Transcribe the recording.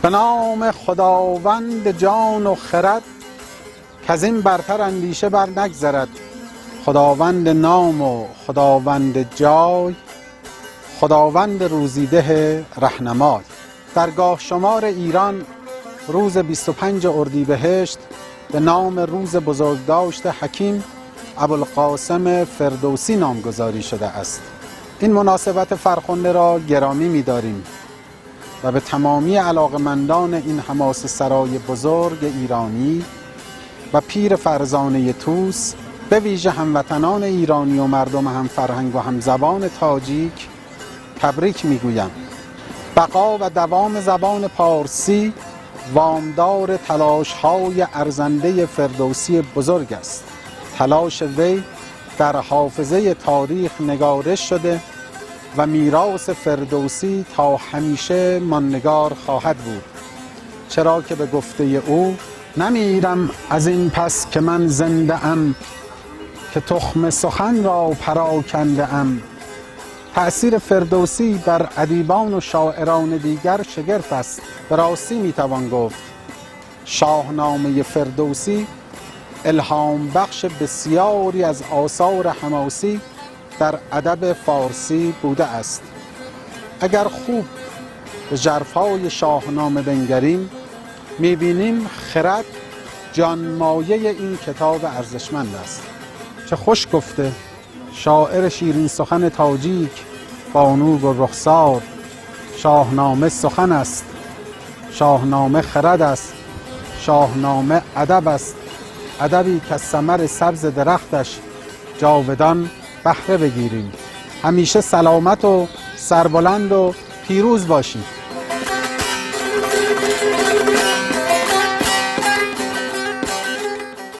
Ба номи Худованди ҷону хирад, к-аз ин бартар андеша бар нагзарад. Худованди ному Худованди ҷой, Худованди рӯзидиҳ раҳнамой. Дар гоҳшумори Эрон рӯзи 25 Урдибаҳишт ба номи рӯзи бузургдошти ҳаким Абулқосим Фирдавсӣ номгузорӣ шудааст. Ин муносибати фархундаро гиромӣ медорем ва ба тамомии алоқамандони ин ҳамосасарои бузурги эронӣ ва пири фарзонаи Тӯс, бавижа ҳамватанони эронӣ ва мардуми ҳамфарҳанг ва ҳамзабони тоҷик табрик мегӯям. Бақо ва давоми забони форсӣ вомдори талошҳои арзандаи Фирдавсии бузург аст. Талоши вай дар ҳофизаи таърих нигориш шуда ва мероси Фирдавсӣ то ҳамеша мондагор хоҳад буд, чаро ки ба гуфтаи ӯ: «Намирам аз ин пас ки ман зиндаам, ки тухми сухан ро парокандаам». Таъсири Фирдавсӣ бар адибон ва шоирони дигар шигифт аст. Ба ростӣ метавон гуфт, Шоҳномаи Фирдавсӣ илҳомбахши бисёре аз осори ҳамосӣ дар адаби форсӣ будааст. Агар хуб ба жарфои Шоҳнома бингарем, мебинем хирад ҷонмояи ин китоби арзишманд аст. Чӣ хуш гуфта шоири ширинсухани тоҷик бону Гулрухсор: «Шоҳнома сухан аст, Шоҳнома хирад аст, Шоҳнома адаб аст, адабе ки аз самари сабзи дарахташ ҷовидон баҳра бигирем». Ҳамеша саломат ва сарбаланд ва пирӯз бошед.